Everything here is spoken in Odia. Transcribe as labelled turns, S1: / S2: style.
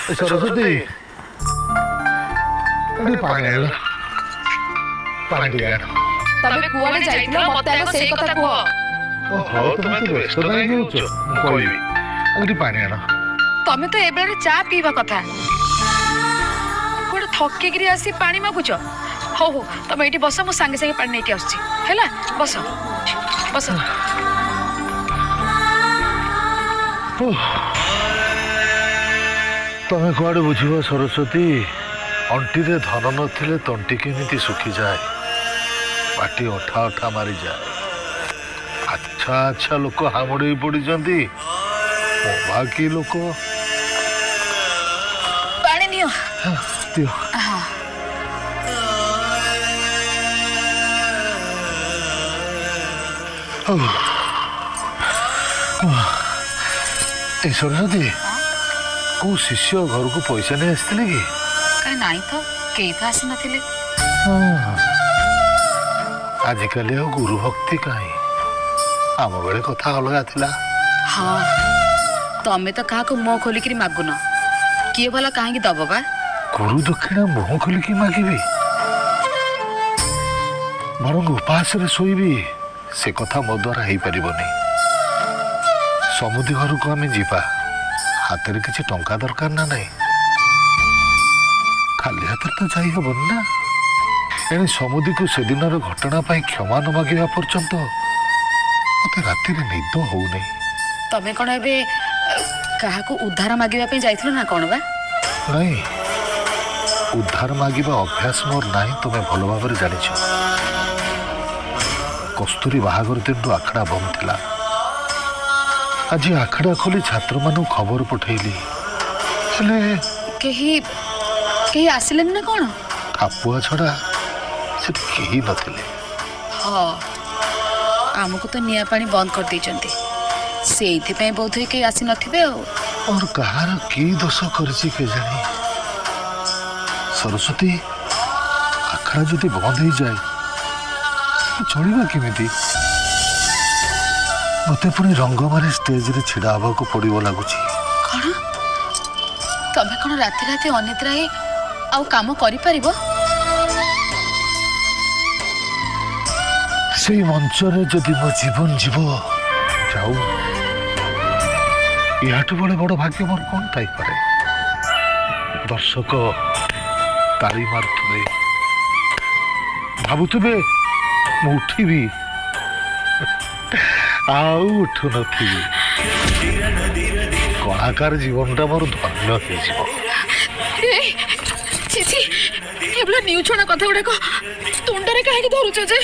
S1: ସରସ୍ୱତୀ, ଟିକେ ପାଣି ଆଣିଲ, ପାଣି ଟିକେ ଆଣ।
S2: ତମେ କୁଆଡେ ଯାଇଥିଲ, ମତେ ଆଗ ସେଇ କଥା କୁହ।
S1: ଓହୋ, ତମେ ଏତେ ବ୍ୟସ୍ତ କାହିଁକି ହଉଛ? ମୁଁ କହିବି, ଆଗ ଟିକେ ପାଣି ଆଣ।
S2: ତମେ ତ ଏ ବେଳରେ ଚା ପିଇବା କଥା, କୁଆଡେ ଥକିକିରି ଆସି ପାଣି ମାଗୁଛ? ହଉ ହଉ, ତମେ ଏଇଠି ବସ, ମୁଁ ସାଙ୍ଗେ ସାଙ୍ଗେ ପାଣି ନେଇକି ଆସୁଛି। ହେଲା, ବସ ବସ।
S1: ଓଃ, ତମେ କୁଆଡେ ବୁଝିବ ସରସ୍ୱତୀ, ଅଣ୍ଟିରେ ଧନ ନଥିଲେ ତଣ୍ଟି କେମିତି ଶୁଖିଯାଏ, ପାଟି ଅଠା ଅଠା ମାରିଯାଏ। ଆଚ୍ଛା ଆଚ୍ଛା, ଲୋକ ହାମୁଡେଇ ପଡିଛନ୍ତି, ମୁଁ ବା କି ଲୋକ?
S2: ପାଣି ନିଅ।
S1: ଦିଅ। ଓଃ। ଏ ସରସ୍ୱତୀ, କୋଉ ଶିଷ୍ୟ ଘରକୁ ପଇସା ନେଇ ଆସିଥିଲେ କି?
S2: କାଇଁ, ନାଇଁ ତ, କେହି ତ ଆସିନଥିଲେ।
S1: ହଁ। ଆଜିକାଲି ଆଉ ଗୁରୁ ଭକ୍ତି କାହିଁ? ଆମ ବେଳେ କଥା ଅଲଗା ଥିଲା।
S2: ହଁ, ତମେ ତ କାହାକୁ ମୁହଁ ଖୋଲିକିରି ମାଗୁନ, କିଏ ଭଲା କାହିଁକି ଦବ ବା?
S1: ଗୁରୁ ଦକ୍ଷିଣା ମୁହଁ ଖୋଲିକି ମାଗିବି, ବରଂ ଉପାସରେ ଶୋଇବି, ସେ କଥା ମୋ ଦ୍ୱାରା ହେଇପାରିବନି। ସମୁଦି ଘରକୁ ଆମେ ଯିବା, ହାତରେ କିଛି ଟଙ୍କା ଦରକାର ନା ନାହିଁ? ଖାଲି ହାତରେ ତ ଯାଇ ହବନି ନା। ଏଣେ ସମୁଦିକୁ ସେଦିନର ଘଟଣା ପାଇଁ କ୍ଷମା ନ ମାଗିବା ପର୍ଯ୍ୟନ୍ତ ମତେ ରାତିରେ ନିଦ ହଉନି।
S2: ତମେ କଣ ଏବେ କାହାକୁ ଉଧାର ମାଗିବା ପାଇଁ ଯାଇଥିଲ ନା କଣ ବା?
S1: ନାଇଁ, ଉଧାର ମାଗିବା ଅଭ୍ୟାସ ମୋର ନାହିଁ, ତୁମେ ଭଲ ଭାବରେ ଜାଣିଛ। କସ୍ତୁରୀ ବାହାଘର ଦିନରୁ ଆଖଡ଼ା ବନ୍ଦ ଥିଲା। ଆଜି ଆଖଡ଼ା ଖୋଲି ଛାତ୍ରମାନଙ୍କୁ ଖବର ପଠେଇଲି, ହେଲେ
S2: କେହି କେହି ଆସିଲେନି ନା କଣ?
S1: ଖାପୁଆ ଛଡ଼ା ସେଠି କେହି ନଥିଲେ।
S2: ହଁ, ଆମକୁ ତ ନିଆଁ ପାଣି ବନ୍ଦ କରିଦେଇଛନ୍ତି, ସେଇଥିପାଇଁ ବୋଧହୁଏ କେହି ଆସିନଥିବେ ଆଉ।
S1: ମୋର କାହାର କି ଦୋଷ କରିଛି କେଜାଣି? ସରସ୍ୱତୀ, ଆଖଡ଼ା ଯଦି ବନ୍ଦ ହେଇଯାଏ ଚଳିବା କେମିତି? ମତେ ପୁଣି ରଙ୍ଗ ମାରି ଷ୍ଟେଜରେ ଛିଡ଼ା ହେବାକୁ ପଡ଼ିବ ଲାଗୁଛି।
S2: କଣ, ତମେ କଣ ରାତି ରାତି ଅନିଦ୍ରା ହେଇ ଆଉ କାମ କରିପାରିବ?
S1: ସେଇ ମଞ୍ଚରେ ଯଦି ମୋ ଜୀବନ ଯିବ, ଯାଉ। ଇହାଠୁ ବଡ଼ ବଡ଼ ଭାଗ୍ୟ ମୋର କଣ ଥାଇପାରେ? ଦର୍ଶକ ତାଳି ମାରୁଥିବେ, ଭାବୁଥିବେ ମୁଁ ଉଠିବି, ଆଉ ଉଠୁନଥିବି। କଳାକାର ଜୀବନଟା ମୋର ଧନ୍ୟ ହେଇଯିବ।
S2: ଛି ଛି, ଏଭଳିଆ ନିଉଛଣା କଥା ଗୁଡାକ ତୁଣ୍ଡରେ କାହିଁକି ଧରୁଛ ଯେ?